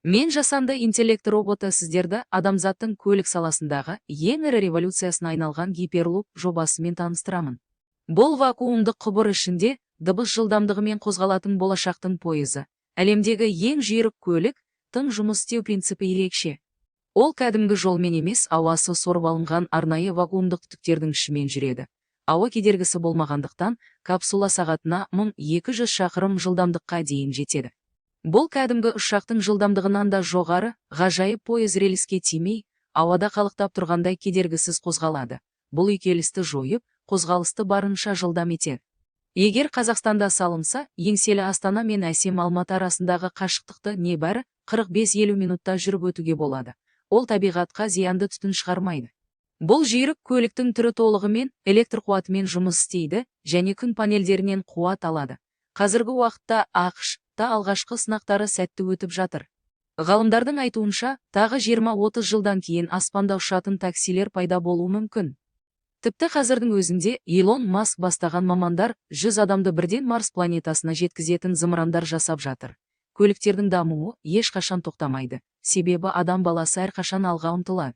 Мен, жасанды интеллект роботы, сіздерді адамзаттың көлік саласындағы ең ірі революциясына айналған Гиперлуп жобасымен таныстырамын. Бұл вакуумдық құбыр ішінде дыбыс жылдамдығымен қозғалатын болашақтың пойызы. Әлемдегі ең жүйрік көліктің жұмыс істеу принципі ерекше. Ол кәдімгі жолмен емес, ауасы сорып алынған арнайы вакуумдық түтіктердің ішімен жүреді. Ауа кедергісі болмағандықтан, капсула сағатына 1200 шақырым жылдамдыққа дейін жетеді. Бұл кәдімгі ұшақтың жылдамдығынан да жоғары. Ғажайып пойыз рельске тимей, ауада қалықтап тұрғандай кедергісіз қозғалады. Бұл үйкелісті жойып, қозғалысты барынша жылдам етеді. Егер Қазақстанда салынса, еңселі Астана мен әсем Алматы арасындағы қашықтықты небәрі 45-50 минутта жүріп өтуге болады. Ол табиғатқа зиянды түтін шығармайды. Бұл жүйрік көліктің түрі толығымен электр қуатымен жұмыс істейді және күн панельдерінен қуат алады. Қазіргі уақытта АҚШ-та алғашқы сынақтары сәтті өтіп жатыр. Ғалымдардың айтуынша, тағы 20-30 жылдан кейін аспанда ұшатын таксилер пайда болуы мүмкін. Тіпті қазірдің өзінде Илон Маск бастаған мамандар 100 адамды бірден Марс планетасына жеткізетін зымырандар жасап жатыр. Көліктердің дамуы ешқашан тоқтамайды, себебі адам баласы әрқашан алға ұмтылады.